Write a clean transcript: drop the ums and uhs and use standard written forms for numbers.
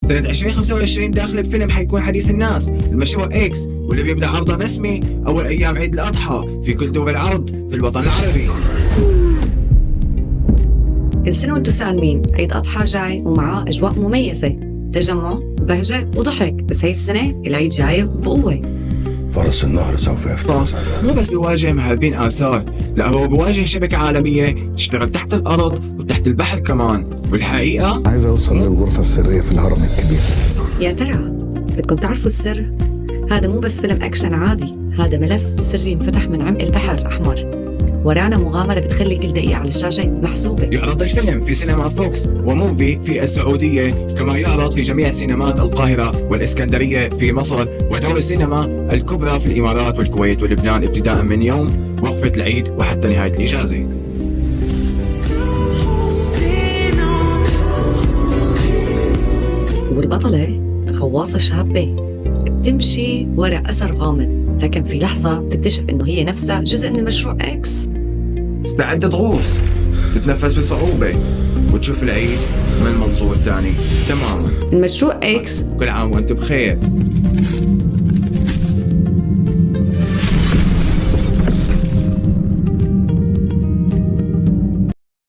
سنة 2025 داخل بفيلم حيكون حديث الناس، المشروع إكس، واللي بيبدأ عرضه رسمي أول أيام عيد الأضحى في كل دور العرض في الوطن العربي. كل سنة وانتم سالمين. عيد أضحى جاي ومعاه أجواء مميزة، تجمع وبهجة وضحك، بس هي السنة العيد جاي بقوة. فرس النهر سوف يفترس. مو بس بيواجه مهربين آثار، لا هو بيواجه شبكة عالمية تشتغل تحت الأرض وتحت البحر كمان. والحقيقة عايز أوصل للغرفة السرية في الهرم الكبير. يا ترى بدكم تعرفوا السر؟ هذا مو بس فيلم أكشن عادي، هذا ملف سري انفتح من عمق البحر الأحمر. ورانا مغامرة بتخلي كل دقيقة على الشاشة محسوبة. يعرض الفيلم في سينما فوكس وموفي في السعودية، كما يعرض في جميع سينمات القاهرة والإسكندرية في مصر، ودور السينما الكبرى في الإمارات والكويت ولبنان، ابتداء من يوم وقفة العيد وحتى نهاية الإجازة. والبطلة غواصة شابة بتمشي ورا أثر غامض، لكن في لحظة بتكتشف إنه هي نفسها جزء من المشروع إكس. استعد تغوص، تتنفس بصعوبة، وتشوف العيد من منظور تاني تماما. المشروع إكس. كل عام وأنتم بخير.